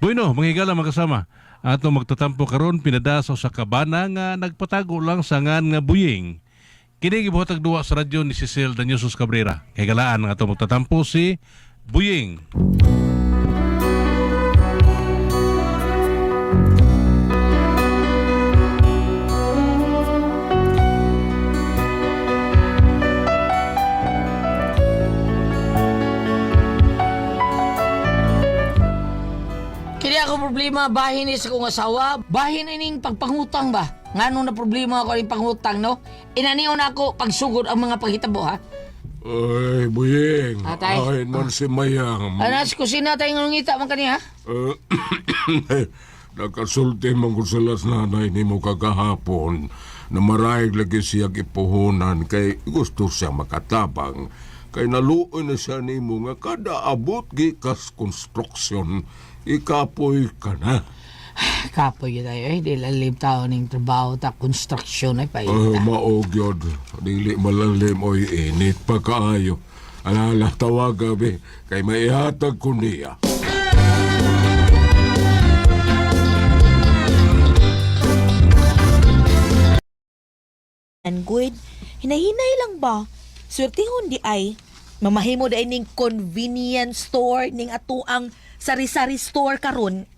Bueno, mga higala mga kasama, ato magtatampo karon pinadasaw sa kabana nga nagpatago lang sa ngan nga buying. Kini gibuhatag duwa sa radyo ni Cecil Danyosos Cabrera. Kay galaan nga ato magtatampo si Buying. Kini ako problema bahin ni sa kong asawa, bahin ining pagpangutang ba? Ngano na problema ako ning pangutang no? Inanion ako pagsugod ang mga paghitabo ha. Ay, Buying. Atay. Ay, man si Mayang. Anas kusina tayo ng ngita man kaniya. Eh, nakasulti man ko sila sa nanay ni mo kagahapon na marahig lagi siya ipuhunan kay gusto siya makatabang. Kay naluoy na siya nimo nga kada abot gikas construction, ikapoy ka na. Kapoy yun tayo eh, di lalim tao ning trabaho ta construction ay Ay, paita. maog yun. Dili malalim oy init pa kaayo. Alala, tawag gabi kay maihatag ko niya. And good. Hinahinay lang ba? Swertihon di ay. Mamahimo di ay ning convenience store ning atuang sari-sari store karon.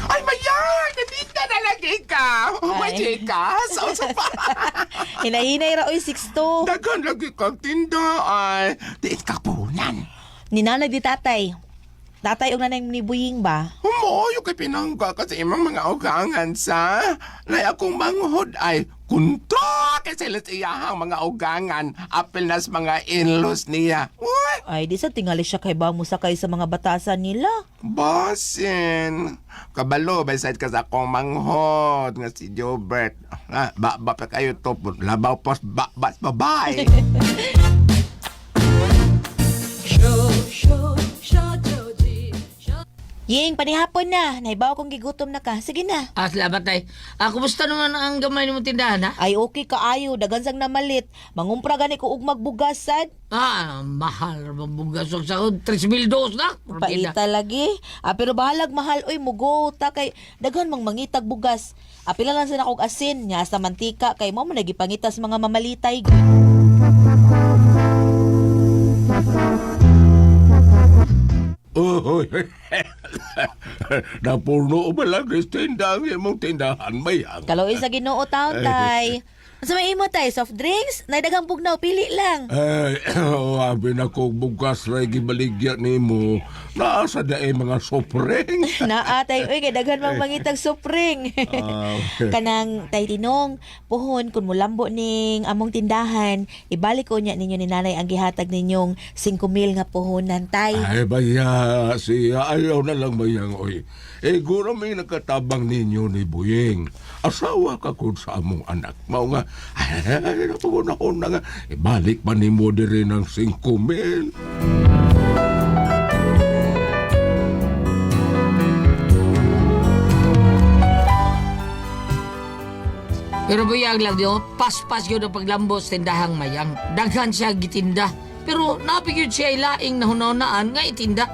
Ay, Mayan! Nandito na lagi ka! Ay. May chika! Sa pa! Hinahinay ra oy 62. Dagan lagi kang tinda ay. Tiit ka punan. Ninanag di tatay. Tatay og nanay ni Buying ba? Humoyo kay pinangga kasi imong mga ugangan sa. Nay akong manghod ay kunto kay sila sa iyahang mga ugangan. Apil nas mga in-laws niya. Uy, Ay, di sa tingali siya kay ba mo sakay sa mga batasan nila. Bosin. Kabalo, beside ka sa akong manghod nga si Jobert. Ah, ba, ba pa kayo to. Labaw pos, ba, ba, babay. Ying, panihapon na. Naibaw kong gigutom na ka. Sige na. Ah, salamat tay. Ah, kumusta naman ang gamay nimo tindahan ha? Ay, okay kaayo. Dagan sang namalit. Mangumpra gani ko og magbugasad. Ah, mahal ra bugas og sahod 3,002 na. Paita lagi. Ah, pero bahalag mahal oy mugo ta kay daghan mang mangitag bugas. Ah, pila lang sa nakog asin nya sa mantika kay mo man nagipangitas mga mamalitay. Oy, napuno ba lang is tindahan imong tindahan, Mayang? Kaloy sa Ginoo taon tay. Sa may imo tay soft drinks, nay daghang bugnaw pili lang. Ay, oh, abi na ko bugas ra gibaligya nimo. Naa sa dae mga sopreng. Naa tay oy kay daghan mang mangitag supring. Ah, okay. Kanang tay tinong puhon kun mulambo ning among tindahan, ibalik ko niya ninyo ni nanay ang gihatag ninyong 5,000 nga puhonan tay. Ay, baya, siya ayaw na lang bayang, oy. Eh, guro may nakatabang ninyo ni Buying. Asawa ka kun sa among anak. Mao nga, ay, napagunahon na nga. Ibalik pa nimo diri ng 5,000. Pero buyag lang diyo, paspas yun ang paglambot sa tindahang mayang. Daghan siya gitinda. Pero napig yun siya ilaing nahunahunaan nga itinda.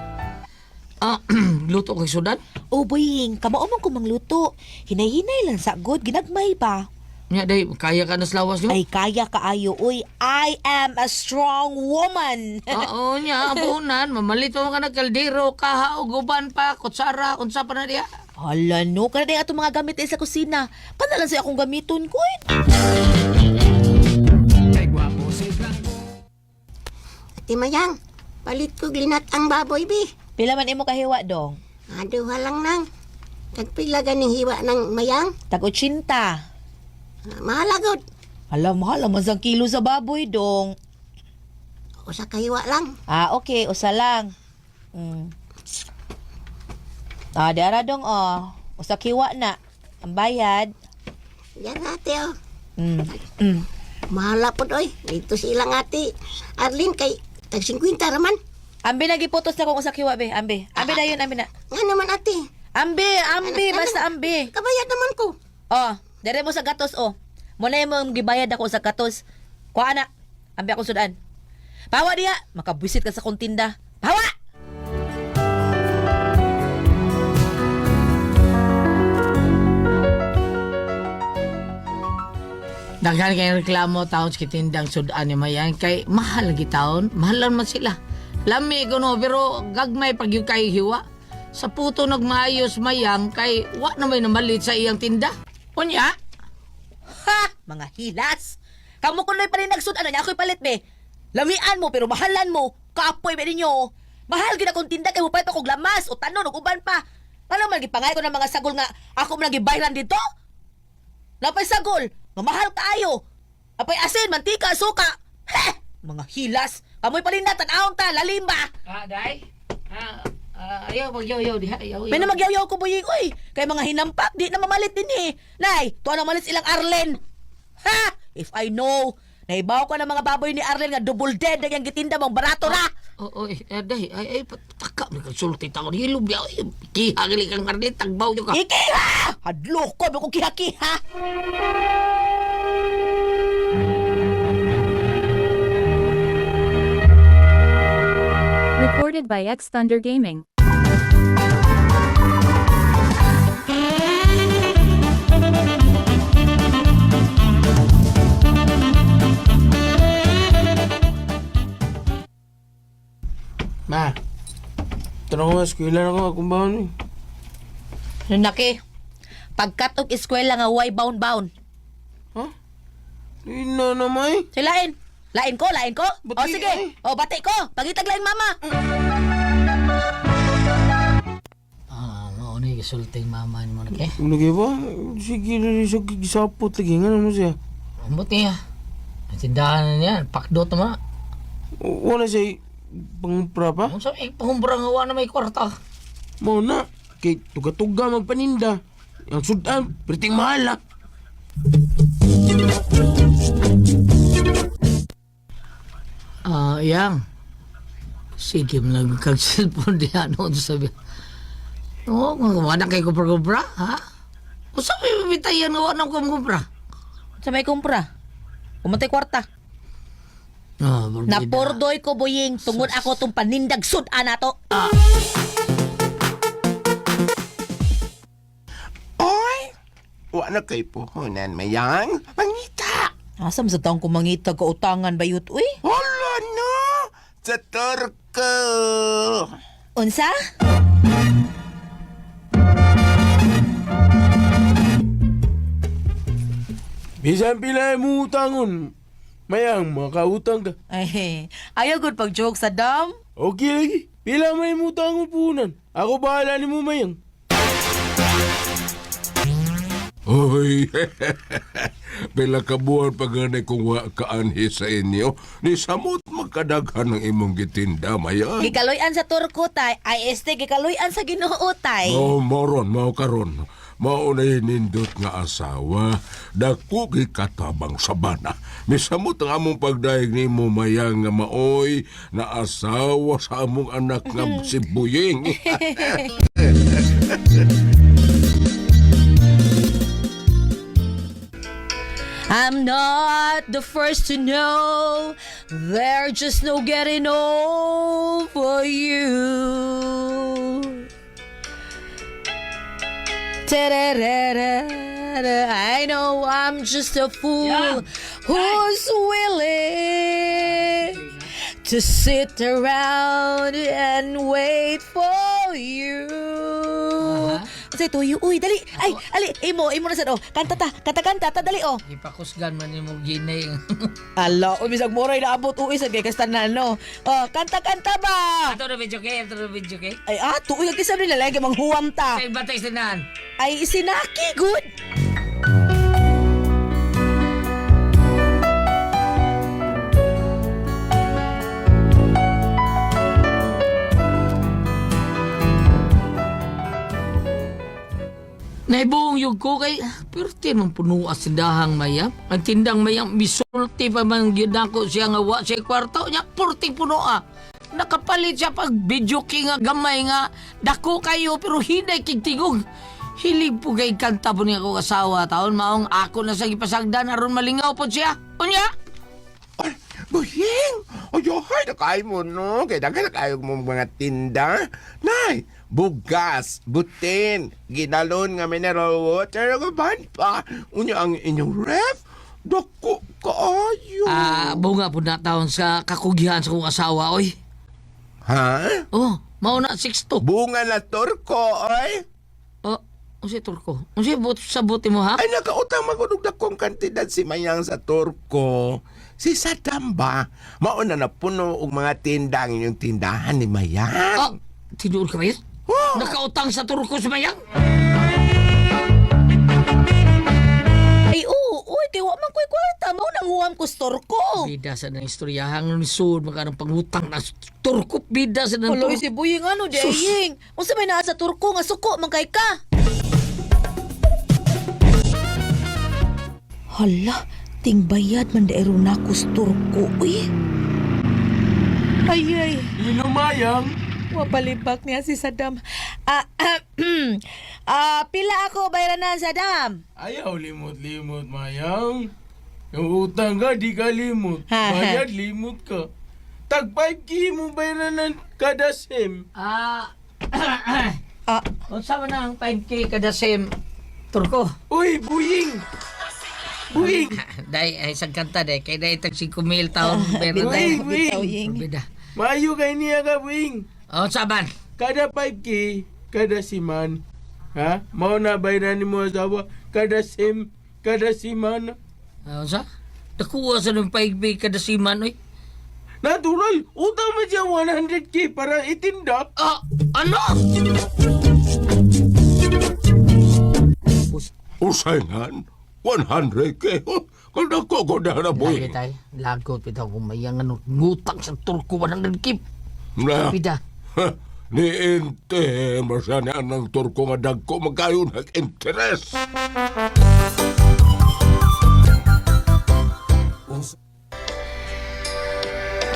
Ah, luto kay sudan? Oh, boying, kamao man ko mangluto. Hinay-hinay lang sa good, ginagmay ba? Nya day, kaya ka na sa lawas nyo? Ay, kaya kaayo, uy. I am a strong woman. Oo nya, abunan, mamalit mo ka na kaldero, kaha, uguban pa, kutsara, unsa pa na diya. Hala, no. Kada day atong mga gamit eh sa kusina. Kana lang sa akong gamiton ko, eh. Ate Mayang, palit ko glinat ang baboy bi. Pila man imo kahiwa, dong? Aduha lang nang. Tagpila ganing hiwa ng Mayang. Tag 80. Ah, Mahalagod. Hala, mahal naman sang kilo sa baboy, dong. Usa ka hiwa lang. Ah, okay. Usa lang. Ah, dara dong, oh. Usa kiwa na. Ang bayad. Yan ate oh. Mahala pod oy. Dito si ilang ate. Arlene kay tag 50 raman. Ambi nagiputos na kung usa kiwa be. Ambi. Ambi na yun, ambi na. Nga naman ate. Ambi, ambi, basta ambi. Kabayad naman ko. Oh, dere mo sa gatos oh. Mo na imong gibayad ako sa katos. Kuha na. Ambi akong sudan. Pawa diha, makabwisit ka sa kong tinda. Pawa! Daghan kay reklamo taon sa kitindang sudan ni Mayan kay mahal lagi taon, mahalan man sila. Lami kuno pero gagmay pag yung kay hiwa. Sa puto nagmaayos Mayang kay wa na may namalit sa iyang tinda. Unya, Ha! Mga hilas! Kamu kuno'y pa rin nagsud-an, ano niya ako'y palit be. Lamian mo pero mahalan mo. Kaapoy ba ninyo? Mahal gyud akong tinda kay mupay pa kog lamas o tanon ug uban pa. Ano man gipangay ko ng mga sagol nga ako man gibayran dito? Napay sagol, nga mahal kaayo. Apay asin, mantika, suka. Heh! Mga hilas. Kamoy palinda, tan-awon ta, lalim ba? Ah, day. Ah, ah, ayaw magyaw-yaw diha, ayaw. May na magyaw-yaw ko buying, uy. Kay mga hinampak, di na mamalit din eh. Nay, tuwa na malit silang Arlen. Ha! If I know, naibaw ko ng mga baboy ni Arlen nga double dead na yung gitinda mong barato ra. Oo, oh, eh, day, ay, ay, pataka, may konsulti taon, hilom niya, ay, kiha, gali kang karne, tagbaw niyo ka. Ikiha! Hadlo ko, ko kiha-kiha. Recorded by X Thunder Gaming. Ma, tanong ko nga, eskwela na ako, akong baon eh. Nunaki, pagkat og eskwela nga way bound-bound. Ha? Ina na, may. Say, lain. Lain ko, lain ko. Bati, o sige, ay. o bati ko. Pagitag lain mama. Ah, mao ni gisulting mama ni mo na kay. Lagi ba? Sige, lagi siya gisapot lagi. Nga naman siya. Ambot niya. Ang tindahan na niya, pakdot naman. Wala siya pangumpra pa. Ang sabi, pangumbra nga wa na may kwarta. Mao na. Kay tuga-tuga magpaninda. Ang sudan, perting mahal ah. Ah, yang. Sige, mo kag cellphone diha noon sabi. Oo, kung wala kay kumpra-kumpra, ha? Kung sabi, bitayan nga wala kumpra. Sa may kumpra. Umantay kwarta. Ah, borbida. Napordoy ko boying tungod ako tong panindag sud-an nato. Oy! Wa na kay puhunan, Mayang. Mangita! Asa man sa taong kumangita ka utangan bayot uy? Hala no! Sa Turko! Unsa? Bisan pila mo utangon. Mayang, makautang ka. Ay, ayaw gud pag joke sa dam. Okay lagi. Pila man mo utangon puhunan. Ako bahala ni mo, Mayang. Hoy, pila ka buwan pa gani kung wa kaanhi sa inyo, ni samot magkadaghan ng imong gitinda, Mayang. Gikaloy-an sa Turko tay, ay este gikaloy-an sa Ginoo tay. Mao moron, mao karon. Mao na nindot nga asawa, dako gikatabang sa bana. Misamot ang among pagdaig nimo Mayang nga maoy na asawa sa among anak nga si Buying. I'm not the first to know. There's just no getting over you. Ta-da-da-da-da. I know I'm just a fool who's willing to sit around and wait for you. Kasi tuyo, uy, dali. Ay, ali, imo, imo na sad oh. Kanta ta, kanta kanta ta dali oh. Ipakusgan man nimo ginay. Ala, uy, bisag moray naabot uy sad kay kasta na no. Oh, kanta kanta ba? Ato na video kay, ato na video kay. Ay, ah, tuoy kay sabi nila lagi manghuwam ta. Sa iba tayo sinahan. Ay, sinaki good. Naibuong yug ko kay perti man puno ang tindahang mayam. Ang tindang mayam misulti pa man gyud nako siya nga wa siya kwarto nya purting puno ah. Nakapalit siya pag video king nga gamay nga dako kayo pero hinay kig tingog. Hilig po kay kanta po niya akong asawa taon maong ako na sa gipasagdan aron malingaw po siya. Unya? Ay, Buying! Oyohay, nakay mo, no? Kaya daghan na kayo mong mga tinda. Nay, bugas, butin, ginalon nga mineral water, uban pa. Unya ang inyong ref, dako kaayo. Ah, bunga po na taon sa kakugihan sa kong asawa, oy. Ha? Oh, mao na 6'2. Bunga na turko, oy. Oh, unsay turko? Unsay but sa buti mo ha? Ay, nakautang magunog na kong kantidad si Mayang sa Turko. Si Saddam ba? Mauna na puno og mga tinda ang inyong tindahan ni Mayang. Oh, tinuod ka ba yun? Oh. Nakautang sa turko si Mayang? Ay, oo, uy, kay wa man ko'y kwarta. Mao nang huwam ko sa Turko. Bida sa nang istoryahang lisod magkanang pangutang na turko bida sa nang Tuloy turko. si Buying ano, di Sus. aying. Unsa may naa sa Turko nga suko man kay ka? Hala, tingbayad man daero nako sa Turko, uy. Ay ay, Inumayang. wapalibak niya si Saddam. Ah, ah, pila ako bayranan Saddam. Ayaw limot-limot, Mayang. Yung utang ka, di ka limot. Bayad, limot ka. Tag 5K mo bayranan kada sem. Ah, Ah, unsa man ang 5K kada sem turko? Uy, buying! Buying! Dai ay sa kanta dai kay dai tag 5,000 taon pero Buying, bitaw, buying! bitaw, ying. bida. Maayo kay niya ka, buying! Oh, saban. Kada 5K, kada siman. Ha? Mao na bayran ni mo asawa. Kada sem, kada siman. Ah, unsa? Nakuha sa nang 5K kada siman oy. Natural, utang mo siya 100K para itinda. Ah, ano? Usayngan, 100K. Oh, kung dako ko na na Lagi buying. tay, lagot bitaw kung mayang ano, ngutang sa turko 100K. Na, Bida. ha, ni Inte, masana ang turko nga dagko magkayo nag-interest.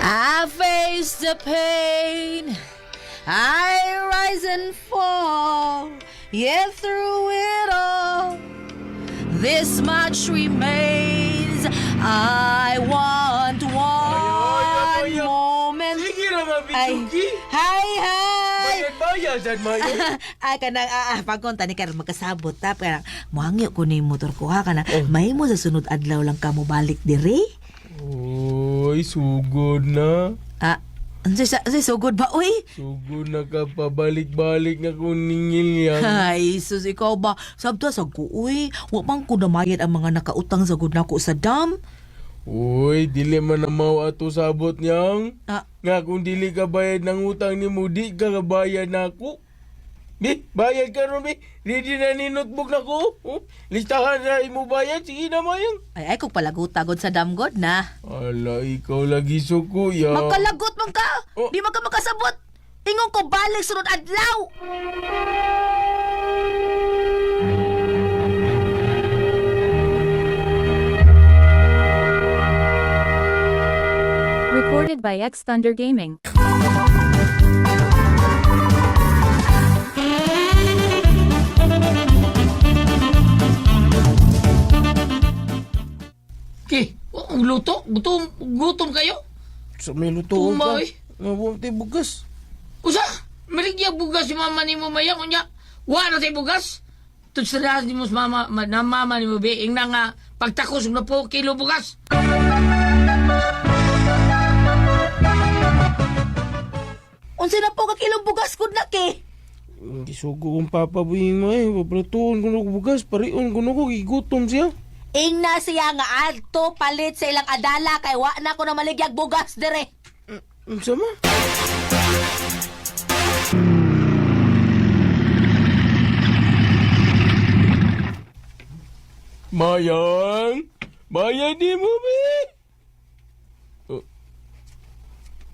I face the pain. I rise and fall. Yet through it all, this much remains. I want one Ay, ay, ay, ay. moment. Sige ra ba, Ay, Bituki? hi, hi! Bayad-bayad, sad mayo. Ay, kanang, pagkonta ni karon magkasabot ta. Kanang, muhangyo ko ni motor ko ha. Kanang, may mo sa sunod adlaw lang ka mo balik dire. Uy, sugod na. Ah, unsay sugod ba, uy? Sugod na ka pabalik-balik na kung ningil yan. Ay, sus, ikaw ba? Sabta sa ko, uy. Wa man ko namayad ang mga nakautang sa gud nako sa dam. Uy, dili man na mao ato sabot niyang. Ah. Nga kung dili ka bayad ng utang ni mo, di ka kabayad na ako. Bi, bayad ka ron, bi. Ready na ni notebook na ko. Oh, listahan na imo bayad. Sige na, mayang. Ay, ay, kung palagot-tagod sa dam god na. Ala, ikaw lagi suko ya. Magkalagot man ka! Oh. Di man ka makasabot! Ingon ko balik sunod adlaw! Recorded by X Thunder Gaming. Ki, oh, ang luto, gutom, gutom kayo. Sa may luto Tuma, eh. Nga, tayo bugas. Usa, maligya bugas si mama ni mo mayang unya. Wa na tay bugas. Tudsadahan ni mo sa mama, na mama ni mo be, ingna nga pagtakos og na po kilo bugas. Unsa na po ka kilong bugas gud na ke? Hindi sugo kong papa buhin mo eh. Paplatuon ko na ko bugas. Parion ko na ko. Gigutom siya. Ingna siya nga adto palit sa ilang adala kay wa na ko na maligyag bugas dire. Ang sama? Mayang! Bayad di mo, be! Oh.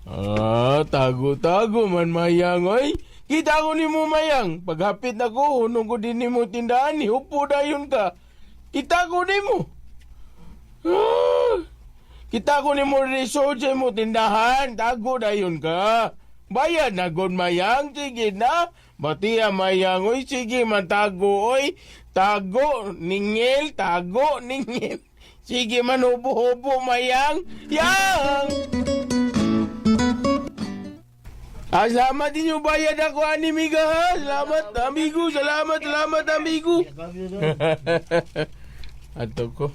Ah, tago-tago man, Mayang, oy. Kita ko ni mo, Mayang. Paghapit na ko, hunong ko din ni mo tindahan, upo dayon ka. Kita ko ni mo. Ah, kita ko ni mo resort sa mo tindahan. Tago dayon ka. Bayad na gud mayang, sige na. Batiya mayang, oy, sige man tago, oy. Tago, ningil, tago, ningil. Sige man, hubo-hubo, mayang. Yang! Ah, salamat inyo bayad ako, animiga ha. Salamat, amigo. Salamat, salamat, amigo. Ato ko.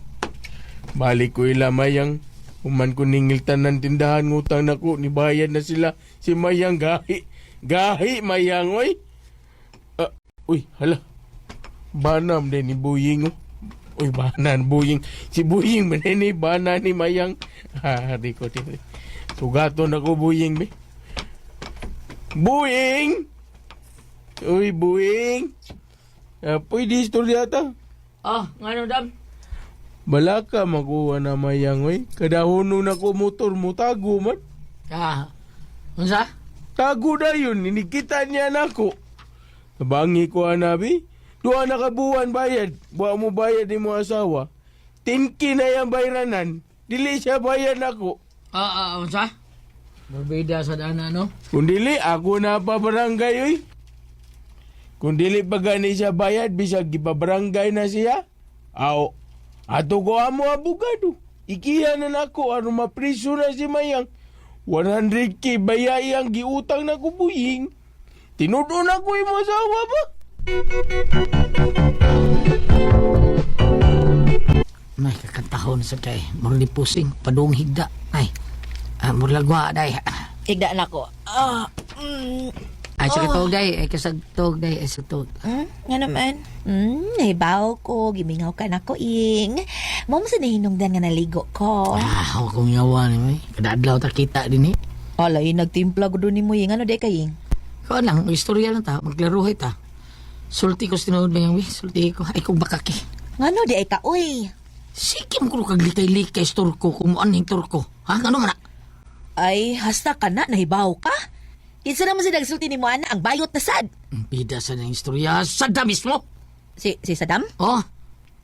Balik ko ila mayang. Human ko ningil tanan tindahan ngutang nako ni bayad na sila si Mayang gahi. Gahi Mayang oy. Ah, uy, hala. Banam din ni Buying oh. Uy, banan Buying. Si Buying man ni bana ni Mayang. Ha, di ko di. Sugaton ako Buying be. Buying! Uy, Buying! Ah, pwede istorya ta. Ah, ngano dam? Balaka makuha na mayang oy. Kadahono na ko motor mo tago man. Ah. Unsa? Tago na yun, inikita niya nako. Tabangi ko anabi. Duha na ka buwan bayad. Buwa mo bayad ni mo asawa. 10K na yung bayranan. Dili siya bayad nako. Ah, ah, unsa? Berbeda sa dana no. Kung dili, ako na pa barangay oy. Kung dili pa gani siya bayad, bisag gipabarangay na siya. Aw, ato ko amo abogado. Ikiha na nako aron mapriso na si Mayang. 100K bayay ang giutang na ko buying. Tinudo na ko imo asawa ba? May kakantahon sa kay. Murli pusing, padung higda. Ay. Ah, murlagwa day. Higda na ko. Ah, mm, Ay, sa katog day. Ay, kasagtog day. Ay, sa tog. Nga naman. Nahibaw ko. Gimingaw ka na ko, ing. Mo mo sa nahinungdan nga naligo ko. Ah, ako kong yawa ni may. Kada adlaw ta kita din eh. Alay, nagtimpla ko doon ni mo, ing. Ano di ka, ing? Ikaw lang, istorya lang ta. Maglaruhay ta. Sulti ko sa tinuod ba yung Sulti ko. Ay, kung bakaki. Ngano di ay ka, uy. Sige mo kung kaglikay-likay sa turko, kung muanhing turko. Ha? Ano man na? Ay, hasta ka na, nahibaw ka. Kinsa naman si nagsulti ni mo, ana, ang bayot na sad. Ang Bida sa nang istorya. Sa mismo! Si Saddam? Oh,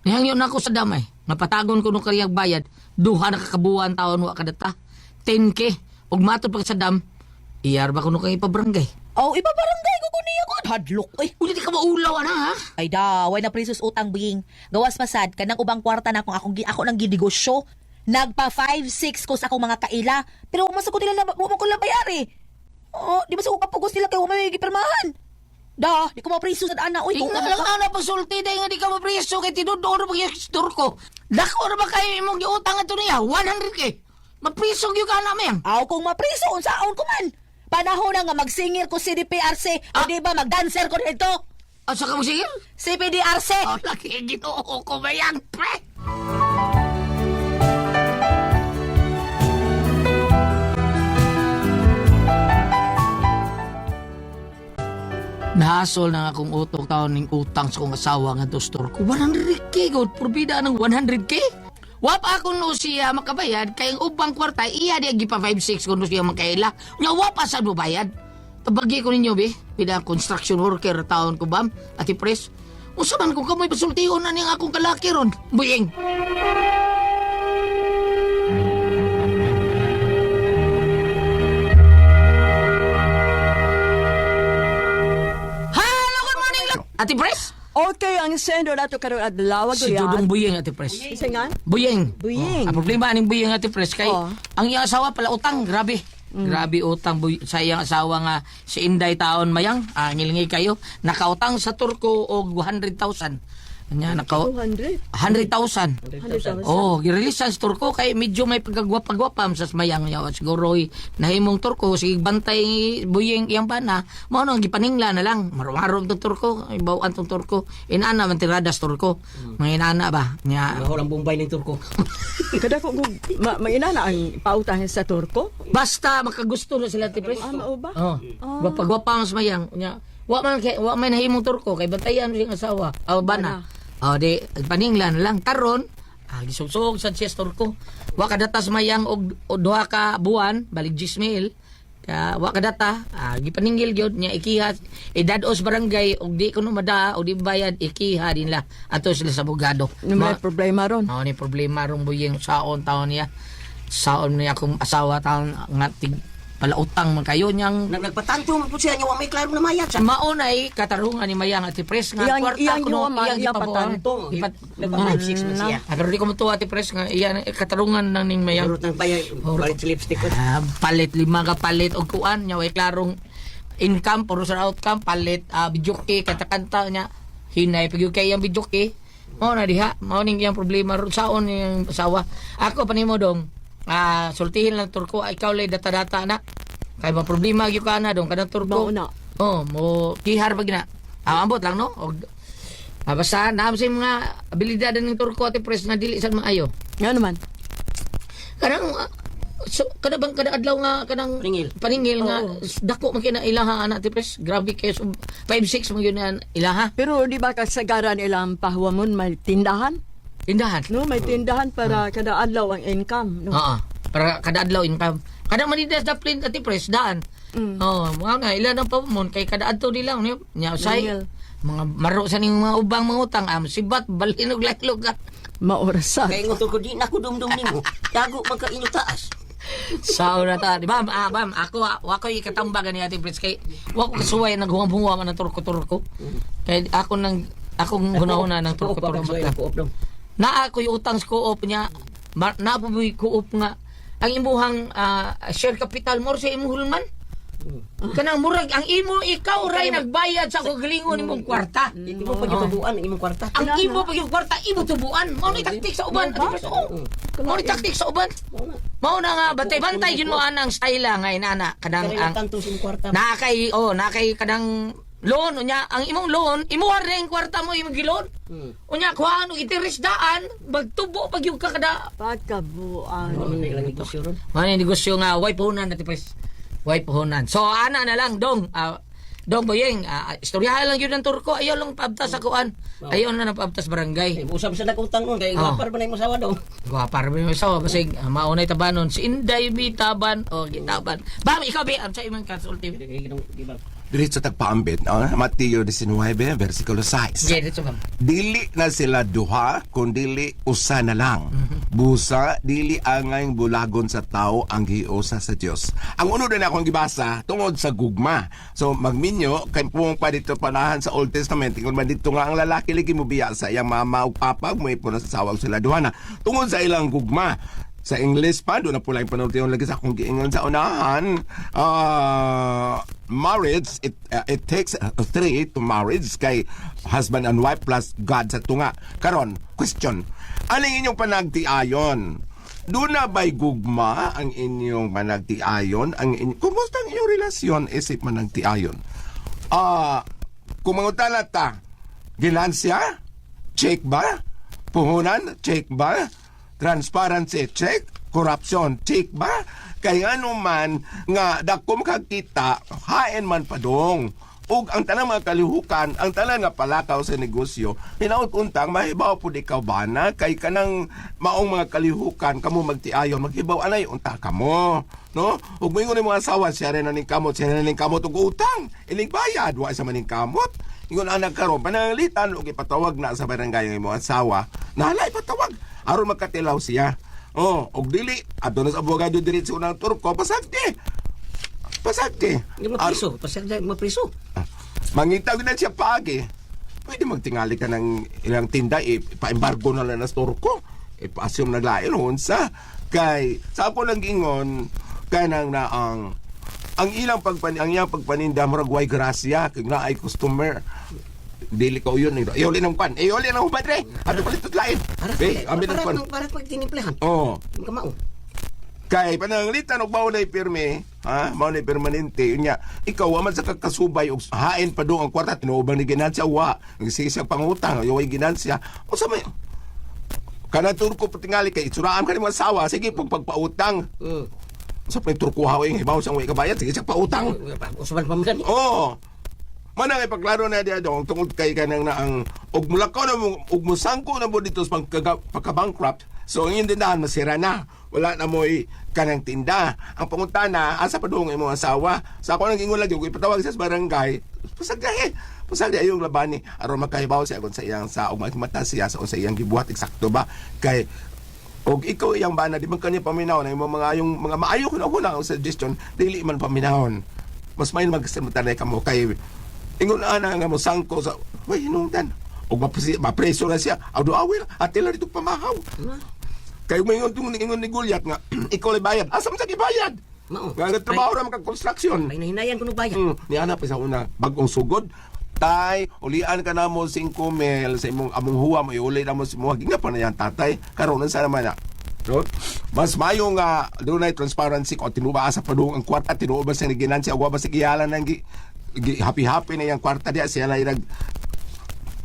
nihangyo na ako sa damay. Napatagon ko nung kariyag bayad. Duha na kakabuan taon wa kadata. 10K. Ug matod pa sa dam. Iyar ba kuno kang ipabarangay? Oh, ipabarangay ko niya ko. Hadlok, uy. Uli di ka maulaw ana ha? Ay da, way na prisos utang bing. Gawas pasad kanang ubang kwarta na akong akong ako nang gidegosyo. Nagpa 5-6 ko sa akong mga kaila. Pero wa man sa ko nila wa man ko nila bayari. Oh, di ba sa ko kapugos nila kay wa may gipirmahan. Da, di ko mapriso sa ana oy. Tingnan lang ana pagsulti dahil nga di ka mapriso kay tinudo ra pag turko. Dako ra ba kayo imong giutang ato niya? 100K. Mapriso gyud ka na mayang. Aw kung mapriso unsaon ko man. Panahon na nga magsingir ko CDPRC o Ah. di ba magdancer ko dito. Asa ka mo sige? CPDRC. Oh, laki Ginoo ko mayang pre. Nahasol na nga akong utok taon ning utang sa kong asawa nga doktor ko. 100K, god. Purbida ng 100K. Wa pa ako no siya makabayad kay ang ubang kwarta iya di gipa 56 kuno siya makaila. Nya wa pa sad mo bayad. Tabagi ko ninyo be, pila construction worker taon ko bam, ati pres. Unsa man kung kamoy pasultihon na niyang akong kalaki ron. Buyeng. Hello, good morning. Ati Pres? Okay, ang sendo nato karon adlaw Si Dudong Buyeng, Ate Pres. Isa nga? Buyeng. Buyeng. Oh, ang problema aning Buyeng, Ate Pres, kay Oh. ang iyang asawa pala utang, grabe. Grabe utang sa iyang asawa nga si Inday taon mayang, ah, ngilingay kayo, nakautang sa Turko og 100,000. Anya naka 200. 100,000. 100,000. Oh, gi-release sa Turko kay medyo may pagkagwapa-gwapa sa mayang yaw siguro oy, nahimong Turko sige bantay buyeng iyang bana mao nang gipaningla na lang marumarom tong Turko ibaw-an tong Turko inana man tiradas Turko mga inana ba nya Mahol ang Bombay ng Turko. Kada ko ma mainana ang pautang sa Turko. Basta makagusto na sila ti Pres. Ah, mao ba? Oh. Gwapa-gwapa ang mayang nya wa man kay wa man nahimong Turko kay bantayan siyang asawa. Aw bana. Oh, di paningla na lang karon. Ah, gisugsug sa siya sa Turko. Wa kadata sa mayang og duha ka buwan, balik 10 mil. Ka wa kadata, ah, gipaningil gyud niya ikiha idad-os barangay og di kuno mada og di bayad ikiha din la ato sila sa abogado. May problema ron. Mao ni problema rong buyeng saon taon niya. Saon niya akong asawa taon nga tig Palautang man kayo niyang Nagpatanto man po siya niya wa may klaro na mayat sa. Maunay katarungan ni Mayang Ate Pres nga kwarta Iyang kuno yuwa man, iyang iyang gipabuang. patanto. Nagpa 5-6 man siya. Ah, pero di ko mutuwa, Ate Pres, nga iyan katarungan nang ning Mayang. Hurot ng bayay, palit sa lipstick ko. Ah, palit lima ka palit og kuan nya way klarong income puro sa outcome palit videoke kanta-kanta nya hinay pag kay ang videoke mao na diha mao ning iyang problema ron saon niyang asawa ako pa nimo dong sultihin lang turko ikaw lay data-data na kay ma problema gyud ka na dong kanang turko Mao na. Oh, mo kihar pag na. Ambot lang no. Og basta naam sa mga abilidad ng turko Ate Pres nga dili sad maayo. Nga naman. Kanang so, kada bang kada adlaw nga kanang Paningil. paningil nga dako man kay na ilaha ana Ate Pres. Grabe kay so, 5-6 man yun ang ilaha. Pero di ba kasagaran ilang pahuwamon may tindahan? Tindahan. No, may tindahan para kada adlaw ang income, no. Oo. Para kada adlaw income. Kada Manila sa plane Ate Pres daan. Oh, mga nga ilan ang pamon kay kada adto nila niya nya usay Paningil. mga maro sa ning mga ubang mga utang am sibat balhin og laklog ka. Maorasad. Kay ingon ko di na ko dumdum nimo. Tago man ka inyo taas. Sao na ta, di ba? Ah, bam, ako wa ko ikatambag ni Ate Pres kay wa ko kasuway naghuwam-huwam ng turko-turko. Kay ako nang akong hunahuna ng turko-turko. Ko dong. Naa ko yung utang sa co-op niya. Naa po mo'y co-op nga. Ang imuhang share capital mo sa imong hulman. Kanang murag ang imo ikaw ray nagbayad sa kagalingon imong kwarta. Iti mo pagitubuan ang imong kwarta. Ang imo pag yung kwarta imo tubuan. Mao ni taktik sa uban. Ate Pres, oo. Mao ni taktik sa uban. Mao na nga bantay-bantay yun mo anang style nga inana kanang Kaya ang tanto sa imong kwarta. nakay oh nakay kanang loan unya ang imong loan imuha rin ang kwarta mo imong giloan. Unya kuhaan og interest daan magtubo pag yung ka kada Pagkabuan. Ano na ilang negosyo ron? Mao ni negosyo nga way puhunan Ate Pres. Way puhunan. So ana na lang dong Dong Boyeng, istoryahan lang yun ng Turko. Ayaw lang paabtas sa kuan. Ayaw na nang paabtas barangay. Kay usab sa nagutang nun kay Oh. gwapar ba na imong asawa dong. Gwapa ra ba yung asawa basig maunay tabanon si Inday mi taban o gitaban. Bam ikaw bi ang sa imong kasulti. Diretso tagpaambit, no? Mateo 19, versikulo 6. Sige, dito bam. Dili na sila duha, kundili usa na lang. Busa, dili angay bulagon sa tao ang giusa sa Dios. Ang uno din akong gibasa, tungod sa gugma. So, magminyo, kay pumong pa dito panahan sa Old Testament, ingon man dito nga ang lalaki lagi mo biya sa iyang mama ug papa, mo na sa sawag sila duha na. Tungod sa ilang gugma. Sa English pa, doon na pula yung panultiyon lagi sa akong giingon sa unahan. Marriage, it takes three to marriage kay husband and wife plus God sa tunga. Karon, question, aning inyong panagtiayon? Doon na ba'y gugma ang inyong panagtiayon? Kumusta ang inyong relasyon isip managtiayon? Kung mangutana ta, ginansya? Check ba? Puhunan? Check ba? Transparency? Check? Corruption? Check ba? Kaya ano man nga dako makakita, hain man padong. Ug ang tanang mga kalihukan, ang tanan nga palakaw sa negosyo, hinaut untang mahibaw pud ikaw bana kay kanang maong mga kalihukan kamo magtiayon, maghibaw anay unta kamo, no? Ug moingon ni mga asawa siya rin aning kamot, siya rin aning kamot og utang, inig bayad wa sa maning kamot. Ingon anak karon pananglitan og ipatawag na sa barangay ang imong asawa, nahala ipatawag aron magkatilaw siya. Oh, og dili adto na sa abogado diretso unang Turko, pasagdi. Pasagdi. Hindi mapriso, pasagdi mapriso. Mangita na siya paagi. Pwede magtingali ka ng ilang tinda, pa-embargo na lang na sa Turko. Pa-assume naglain, unsa. Kay, sa ako lang gingon, kanang na ang ilang ang iyang pagpaninda murag way grasya kay naay customer dili ko yun eh. Iuli ng kwan. Iuli ng hubad re. Ano palit lain. Eh, amin ng kwan. Para pag tinimplahan. Oh. Kamao. Kay pananglitan og mao nay pirmi, ha? Mao nay permanente. Unya, ikaw wa man sa kakasubay og hain pa do ang kwarta tinuobang ni ginansya wa. Nagsige siya pangutang, way ginansya. Unsa may kana Turko patingali kay itsuraan ka ni mga asawa, sige pag pagpautang. Sa pa Turko haw hibaw siyang way kabayad, sige siya pautang. Usaban pa man. Oo. Manang ipaklaro na diya dong tungod kay kanang na ang og mulakaw na mo og musangko na mo dito sa pagka-bankrupt. So ang iyong tindahan masira na. Wala na mo'y kanang tinda. Ang pangutana, asa pa dong imong asawa? Sa ako nang ingon lagi, kung ipatawag siya sa barangay, pasagdahe. Pasagdahe yung labani aron makahibaw siya kung sa iyang sa og mata siya sa iyang gibuhat eksakto ba kay Og ikaw iyang bana, di man kanya paminaw na imong mga yung mga maayo ko na una ang suggestion, dili man paminahon. Mas may magsimutan ka mo kay ingon ana nga mo sangko sa way hinungdan. Og mapreso na siya. Aw do awil atila dito pamahaw. Kay maingon tong ingon ni Goliath nga ikaw lay bayad. Asa man sa gibayad? Mao. Nga nagtrabaho ra man kag construction. May nahinayan ko bayad. Ni ana pa sa una bagong sugod. Tay, ulian ka na mo 5 mil sa imong among huwa mo iuli na mo sa imong ginga pa na yan tatay. Karon unsa naman na. No? Mas mayo nga dunay transparency kung tinuba sa padung ang kwarta tinuo ba sa ginansya wa ba sa giyalan nang gi, gi happy happy na yang kwarta diya siya lay nag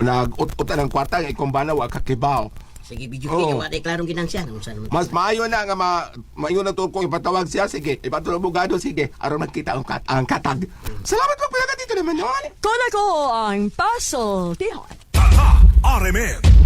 nag-ut-utan ang kwarta nga ikumbana wa kakibaw. Sige, video Oo. kay wa day klarong ginansya. Unsa naman. Mas maayo na nga ma maingon na ko ipatawag siya sige, ipatulog abogado sige aron makita ang kat ang katag. Salamat po dito naman noon. Kona ko ang pasultihan. Tatak RMN.